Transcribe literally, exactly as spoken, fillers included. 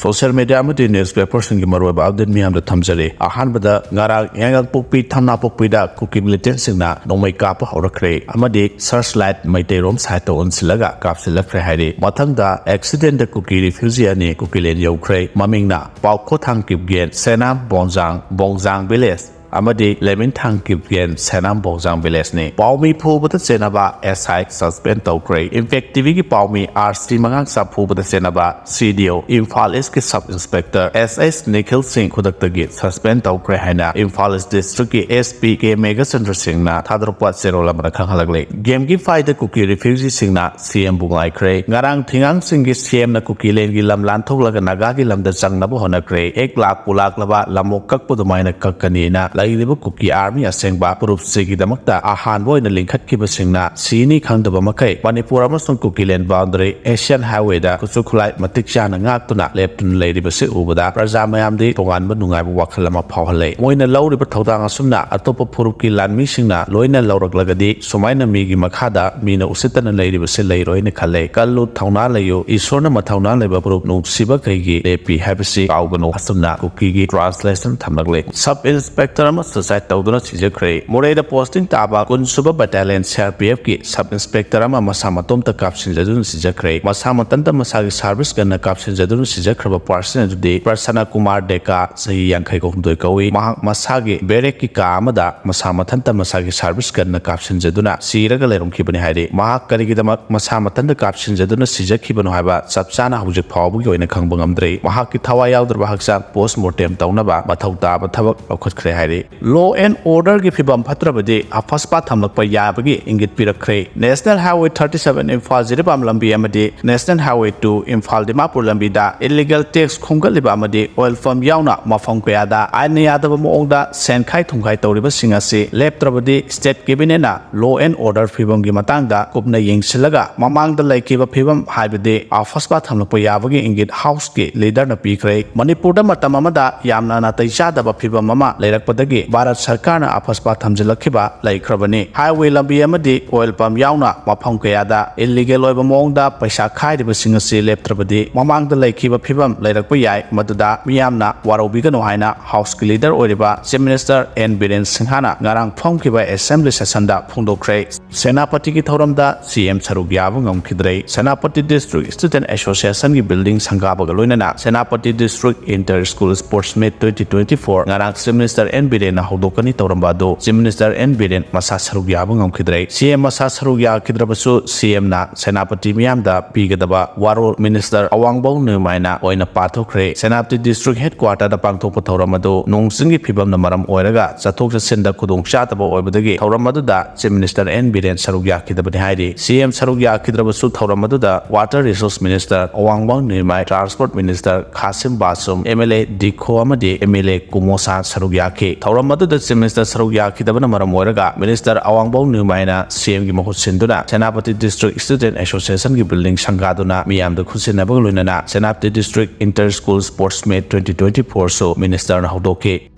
Social media ꯑꯃꯗꯤ newspaperꯁꯤꯡꯒꯤ ꯃꯔꯨꯑꯣꯏꯕ update ꯃꯤꯌꯥꯝꯗ ꯊꯝꯖꯔꯤ꯫ ꯑꯍꯥꯟꯕꯗ, ꯉꯔꯥꯡ ꯌꯥꯏꯉꯪꯄꯣꯛꯄꯤ ꯊꯝꯅꯥꯄꯣꯛꯄꯤꯗ ꯀꯨꯀꯤ militantꯁꯤꯡꯅ ꯅꯣꯡꯃꯩ ꯀꯥꯞꯄ ꯍꯧꯔꯛꯈ꯭ꯔꯦ ꯑꯃꯗꯤ searchlight ꯃꯩꯇꯩꯔꯣꯝ sideꯇ ꯑꯣꯟꯁꯤꯜꯂꯒ ꯀꯥꯞꯁꯤꯜꯂꯛꯈ꯭ꯔꯦ ꯍꯥꯏꯔꯤ꯫ ꯃꯊꯪꯗ, accidentꯇ ꯀꯨꯀꯤ refugee ꯑꯅꯤ ꯀꯨꯀꯤꯂꯦꯟ ꯌꯧꯈ꯭ꯔꯦ꯫ ꯃꯃꯤꯡꯅ ꯄꯥꯎꯈꯣꯊꯥꯡ ꯀꯤꯞꯒꯦꯟ, ꯁꯦꯅꯥꯝ ꯕꯣꯡꯖꯥꯡ, ꯕꯣꯡꯖꯥꯡ village, ꯑꯃꯗꯤ ꯂꯦꯃꯤꯟꯊꯥꯡ ꯀꯤꯞꯒꯦꯟ, ꯁꯦꯅꯥꯝ ꯕꯣꯡꯖꯥꯡ villageꯅꯤ꯫ ꯄꯥꯎꯃꯤ ꯐꯨꯕꯗ ꯆꯦꯟꯅꯕ S I suspend ꯇꯧꯈ꯭ꯔꯦ꯫ Impact TVꯒꯤ ꯄꯥꯎꯃꯤ R C ꯃꯉꯥꯡꯆꯥ ꯐꯨꯕꯗ ꯆꯦꯟꯅꯕ C D O Imphal Eastꯀꯤ sub inspector S S Nikhil ꯁꯤꯡ ꯈꯨꯗꯛꯇꯒꯤ suspend ꯇꯧꯈ꯭ꯔꯦ ꯍꯥꯏꯅ Imphal East districtꯀꯤ S P K Meghachandra ꯁꯤꯡꯅ ꯊꯥꯗꯣꯔꯛꯄ ꯆꯦꯔꯣꯜ ꯑꯃꯅ ꯈꯪꯍꯜꯂꯛꯂꯤ꯫ Gamegifyꯗ ꯀꯨꯀꯤ refugeeꯁꯤꯡꯅ C Mꯕꯨ ꯉꯥꯏꯈ꯭ꯔꯦ꯫ ꯉꯔꯥꯡ ꯊꯤꯉꯥꯡꯁꯤꯡꯒꯤ C Mꯅ ꯀꯨꯀꯤꯂꯦꯟꯒꯤ ꯂꯝ ꯂꯥꯟꯊꯣꯛꯂꯒ ꯅꯥꯒꯥꯒꯤ ꯂꯝꯗ ꯆꯪꯅꯕ ꯍꯣꯠꯅꯈ꯭ꯔꯦ꯫ ꯑꯦꯛ ꯂꯥꯛꯄꯨ ꯂꯥꯛꯂꯕ ꯂꯝꯑꯣꯛ ꯀꯛꯄ ꯑꯗꯨꯃꯥꯏꯅ ꯀꯛꯀꯅꯤꯅ ꯂꯩꯔꯤꯕ ꯀꯨꯀꯤ army ꯑꯁꯦꯡꯕ ꯐꯨꯔꯨꯞꯁꯤꯒꯤꯗꯃꯛꯇ ꯑꯍꯥꯟꯕ ꯑꯣꯏꯅ ꯂꯤꯡꯈꯠꯈꯤꯕꯁꯤꯡꯅ ꯁꯤꯅꯤ ꯈꯪꯗꯕ ꯃꯈꯩ ꯃꯅꯤꯄꯨꯔ ꯑꯃꯁꯨꯡ ꯀꯨꯀꯤꯂꯦꯟ boundary Asian Highwayꯗ ꯈꯨꯠꯁꯨ ꯈꯨꯠꯂꯥꯏ ꯃꯇꯤꯛ ꯆꯥꯅ ꯉꯥꯛꯇꯨꯅ ꯂꯦꯞꯇꯨꯅ ꯂꯩꯔꯤꯕꯁꯤ ꯎꯕꯗ ꯄ꯭ꯔꯖꯥ ꯃꯌꯥꯝꯗꯤ ꯇꯣꯉꯥꯟꯕ ꯅꯨꯡꯉꯥꯏꯕ ꯋꯥꯈꯜ ꯑꯃ ꯐꯥꯎꯍꯜꯂꯦ꯫ ꯃꯣꯏꯅ ꯂꯧꯔꯤꯕ ꯊꯧꯗꯥꯡ ꯑꯁꯨꯝꯅ ꯑꯇꯣꯞꯄ ꯐꯨꯔꯨꯞꯀꯤ ꯂꯥꯟꯃꯤꯁꯤꯡꯅ ꯂꯣꯏꯅ ꯂꯧꯔꯛꯂꯒꯗꯤ ꯁꯨꯃꯥꯏꯅ ꯃꯤꯒꯤ ꯃꯈꯥꯗ ꯃꯤꯅ ꯎꯁꯤꯠꯇꯅ ꯂꯩꯔꯤꯕꯁꯤ ꯂꯩꯔꯣꯏꯅ ꯈꯜꯂꯦ꯫ ꯀꯜꯂꯨ, ꯊꯧꯅꯥ ꯂꯩꯌꯨ, ꯏꯁꯣꯔꯅ ꯃꯊꯧꯅꯥ ꯂꯩꯕ ꯐꯨꯔꯨꯞ ꯅꯨꯡꯁꯤꯕ ꯀꯩꯒꯤ ꯂꯦꯞꯄꯤ ꯍꯥꯏꯕꯁꯤ ꯀꯥꯎꯒꯅꯨ꯫ ꯑꯁꯨꯝꯅ ꯀꯨꯀꯤꯒꯤ translation ꯊꯝꯂꯛꯂꯦ꯫ Sub inspector ꯑꯃ suicide ꯇꯧꯗꯨꯅ ꯁꯤꯖꯈ꯭ꯔꯦ꯫ ꯃꯣꯔꯦꯗ posting ꯇꯥꯕ ꯀꯨꯟ ꯁꯨꯕ battalion C R P Fꯀꯤ sub inspector ꯑꯃ ꯃꯁꯥ ꯃꯇꯣꯝꯇ ꯀꯥꯞꯁꯤꯟꯖꯗꯨꯅ ꯁꯤꯖꯈ꯭ꯔꯦ꯫ ꯃꯁꯥ ꯃꯊꯟꯇ ꯃꯁꯥꯒꯤ service gunꯅ ꯀꯥꯞꯁꯤꯟꯖꯗꯨꯅ ꯁꯤꯖꯈ꯭ꯔꯕ person ꯑꯗꯨꯗꯤ ꯄ꯭ꯔꯁꯟꯅ ꯀꯨꯃꯥꯔ ꯗꯦꯀꯥ, ꯆꯍꯤ ꯌꯥꯡꯈꯩ ꯍꯨꯝꯗꯣꯏ ꯀꯧꯏ꯫ ꯃꯍꯥꯛ ꯃꯁꯥꯒꯤ barrackꯀꯤ ꯀꯥ ꯑꯃꯗ ꯃꯁꯥ ꯃꯊꯟꯇ ꯃꯁꯥꯒꯤ service gunꯅ ꯀꯥꯞꯁꯤꯟꯖꯗꯨꯅ ꯁꯤꯔꯒ ꯂꯩꯔꯝꯈꯤꯕꯅꯤ ꯍꯥꯏꯔꯤ꯫ ꯃꯍꯥꯛ ꯀꯔꯤꯒꯤꯗꯃꯛ ꯃꯁꯥ ꯃꯊꯟꯇ ꯀꯥꯞꯁꯤꯟꯖꯗꯨꯅ ꯁꯤꯖꯈꯤꯕꯅꯣ ꯍꯥꯏꯕ ꯆꯞ ꯆꯥꯅ ꯍꯧꯖꯤꯛ ꯐꯥꯎꯕꯒꯤ ꯑꯣꯏꯅ ꯈꯪꯕ ꯉꯝꯗ꯭ꯔꯤ꯫ ꯃꯍꯥꯛꯀꯤ ꯊꯋꯥꯏ ꯌꯥꯎꯗ꯭ꯔꯕ ꯍꯛꯆꯥꯡ post mortem ꯇꯧꯅꯕ ꯃꯊꯧ ꯇꯥꯕ ꯊꯕꯛ ꯂꯧꯈꯠꯈ꯭ꯔꯦ ꯍꯥꯏꯔꯤ꯫ Law and orderꯒꯤ ꯐꯤꯕꯝ ꯐꯠꯇ꯭ꯔꯕꯗꯤ ꯑꯐꯁꯄꯥ ꯊꯝꯂꯛꯄ ꯌꯥꯕꯒꯤ ꯏꯪꯒꯤꯠ ꯄꯤꯔꯛꯈ꯭ꯔꯦ꯫ National Highway thirty seven Imphal Jiribam ꯂꯝꯕꯤ ꯑꯃꯗꯤ National Highway two Imphal Dimapur ꯂꯝꯕꯤꯗ illegal tax ꯈꯣꯝꯒꯠꯂꯤꯕ ꯑꯃꯗꯤ oil pump ꯌꯥꯎꯅ ꯃꯐꯝ ꯀꯌꯥꯗ ꯑꯥꯏꯟꯅ ꯌꯥꯗꯕ ꯃꯑꯣꯡꯗ ꯁꯦꯟꯈꯥꯏ ꯊꯨꯝꯈꯥꯏ ꯇꯧꯔꯤꯕꯁꯤꯡ ꯑꯁꯤ ꯂꯦꯞꯇ꯭ꯔꯕꯗꯤ state cabinetꯅ law and order ꯐꯤꯕꯝꯒꯤ ꯃꯇꯥꯡꯗ ꯀꯨꯞꯅ ꯌꯦꯡꯁꯤꯜꯂꯒ ꯃꯃꯥꯡꯗ ꯂꯩꯈꯤꯕ ꯐꯤꯕꯝ ꯍꯥꯏꯕꯗꯤ ꯑꯐꯁꯄꯥ ꯊꯝꯂꯛꯄ ꯌꯥꯕꯒꯤ ꯏꯪꯒꯤꯠ Houseꯀꯤ leaderꯅ ꯄꯤꯈ꯭ꯔꯦ꯫ ꯃꯅꯤꯄꯨꯔꯗ ꯃꯇꯝ ꯑꯃꯗ ꯌꯥꯝꯅ ꯅꯥꯇꯩ ꯆꯥꯗꯕ ꯐꯤꯕꯝ ꯑꯃ ꯂꯩꯔꯛꯄꯗꯒꯤ ꯒꯤ ꯚꯥꯔꯠ ꯁꯔꯀꯥꯔꯅ ꯑꯐꯁꯄꯥ ꯊꯝꯖꯤꯜꯂꯛꯈꯤꯕ ꯂꯩꯈ꯭ꯔꯕꯅꯤ꯫ ꯍꯥꯏꯋꯦ ꯂꯝꯕꯤ ꯑꯃꯗꯤ ꯑꯣꯏꯜ ꯄꯝ ꯌꯥꯎꯅ ꯃꯐꯝ ꯀꯌꯥꯗ ꯏꯜꯂꯤꯒꯦꯜ ꯑꯣꯏꯕ ꯃꯑꯣꯡꯗ ꯄꯩꯁꯥ ꯈꯥꯏꯔꯤꯕꯁꯤꯡ ꯑꯁꯤ ꯂꯦꯞꯇ꯭ꯔꯕꯗꯤ ꯃꯃꯥꯡꯗ ꯂꯩꯈꯤꯕ ꯐꯤꯕꯝ ꯂꯩꯔꯛꯄ ꯌꯥꯏ, ꯃꯗꯨꯗ ꯃꯤꯌꯥꯝꯅ ꯋꯥꯔꯧꯕꯤꯒꯅꯨ ꯍꯥꯏꯅ ꯍꯥꯎꯁꯀꯤ ꯂꯤꯗꯔ ꯑꯣꯏꯔꯤꯕ ꯆꯤꯐ ꯃꯤꯅꯤꯁꯇꯔ ꯑꯦꯟ ꯕꯤꯔꯦꯟ ꯁꯤꯡꯍꯅ ꯉꯔꯥꯡ ꯐꯝꯈꯤꯕ ꯑꯦꯁꯦꯝꯕ꯭ꯂꯤ ꯁꯦꯁꯟꯗ ꯐꯣꯡꯗꯣꯛꯈ꯭ꯔꯦ꯫ ꯁꯦꯅꯥꯄꯇꯤꯒꯤ ꯊꯧꯔꯝꯗ ꯁꯤꯑꯦꯝ ꯁꯔꯨꯛ ꯌꯥꯕ ꯉꯝꯈꯤꯗ꯭ꯔꯦ꯫ ꯁꯦꯅꯥꯄꯇꯤ ꯗꯤꯁꯇ꯭ꯔꯤꯛ ꯁ꯭ꯇꯨꯗꯦꯟꯠ ꯑꯦꯁꯣꯁꯤꯌꯦꯁꯟꯒꯤ ꯕꯤꯜꯗꯤꯡ ꯁꯪꯒꯥꯕꯒ ꯂꯣꯏꯅꯅ Senapati district inter school sports meet twenty twenty four ꯉꯔꯥꯡ ꯆꯤꯐ ꯃꯤꯅꯤꯁꯇꯔ ꯑꯦꯟ ꯕꯤꯔꯦꯟꯅ ꯍꯧꯗꯣꯛꯀꯅꯤ ꯇꯧꯔꯝꯕ ꯑꯗꯨ ꯆꯤꯐ ꯃꯤꯅꯤꯁꯇꯔ ꯑꯦꯟ ꯕꯤꯔꯦꯟ ꯃꯁꯥ ꯁꯔꯨꯛ ꯌꯥꯕ ꯉꯝꯈꯤꯗ꯭ꯔꯦ꯫ ꯁꯤꯑꯦꯝ ꯃꯁꯥ ꯁꯔꯨꯛ ꯌꯥꯈꯤꯗ꯭ꯔꯕꯁꯨ ꯁꯤꯑꯦꯝꯅ ꯁꯦꯅꯥꯄꯇꯤ ꯃꯤꯌꯥꯝꯗ ꯄꯤꯒꯗꯕ ꯋꯥꯔꯣꯜ ꯃꯤꯅꯤꯁꯇꯔ ꯑꯋꯥꯡꯕꯧ ꯅꯤꯔꯃꯥꯏꯅ ꯑꯣꯏꯅ ꯄꯥꯊꯣꯛꯈ꯭ꯔꯦ꯫ ꯁꯦꯅꯥꯄꯇꯤ ꯗꯤꯁꯇ꯭ꯔꯤꯛ ꯍꯦꯗꯀ꯭ꯋꯥꯇꯔꯗ ꯄꯥꯡꯊꯣꯛꯄ ꯊꯧꯔꯝ ꯑꯗꯨ ꯅꯣꯡ ꯆꯤꯡꯒꯤ ꯐꯤꯕꯝꯅ ꯃꯔꯝ ꯑꯣꯏꯔꯒ ꯆꯠꯊꯣꯛ ꯆꯠꯁꯤꯟꯗ ꯈꯨꯗꯣꯡ ꯆꯥꯗꯕ ꯑꯣꯏꯕꯗꯒꯤ ꯊꯧꯔꯝ ꯑꯗꯨꯗ ꯆꯤꯐ ꯃꯤꯅꯤꯁꯇꯔ ꯑꯦꯟ ꯕꯤꯔꯦꯟ ꯁꯔꯨꯛ ꯌꯥꯈꯤꯗꯕꯅꯤ ꯍꯥꯏꯔꯤ꯫ ꯁꯤꯑꯦꯝ ꯁꯔꯨꯛ ꯌꯥꯈꯤꯗ꯭ꯔꯕꯁꯨ ꯊꯧꯔꯝ ꯑꯗꯨꯗ ꯋꯥꯇꯔ ꯔꯤꯁꯣꯔꯁ ꯃꯤꯅꯤꯁꯇꯔ ꯑꯋꯥꯡꯕꯧ ꯅꯤꯔꯃꯥꯏ, transport minister Khashim Vashum, M L A Dikho ꯑꯃꯗꯤ ꯑꯦꯝ ꯑꯦꯜ ꯑꯦ ꯀꯨꯃꯣꯁꯥ ꯁꯔꯨꯛ ꯌꯥꯈꯤ꯫ ꯊꯧꯔꯝ ꯑꯗꯨꯗ ꯆꯤꯐ ꯃꯤꯅꯤꯁꯇꯔ ꯁꯔꯨꯛ ꯌꯥꯈꯤꯗꯕꯅ ꯃꯔꯝ ꯑꯣꯏꯔꯒ ꯃꯤꯅꯤꯁꯇꯔ ꯑꯋꯥꯡꯕꯧ ꯅꯤꯔꯃꯥꯏꯅ ꯁꯤꯑꯦꯝꯒꯤ ꯃꯍꯨꯠ ꯁꯤꯟꯗꯨꯅ ꯁꯦꯅꯥꯄꯇꯤ ꯗꯤꯁꯇ꯭ꯔꯤꯛ ꯁ꯭ꯇꯨꯗꯦꯟꯠ ꯑꯦꯁꯣꯁꯤꯌꯦꯁꯟꯒꯤ ꯕꯤꯜꯗꯤꯡ ꯁꯪꯒꯥꯗꯨꯅ ꯃꯤꯌꯥꯝꯗ ꯈꯨꯠꯁꯤꯟꯅꯕꯒ ꯂꯣꯏꯅꯅ Senapati district inter school sports meet twenty twenty four ꯁꯨ ꯃꯤꯅꯤꯁꯇꯔꯅ ꯍꯧꯗꯣꯛꯈꯤ꯫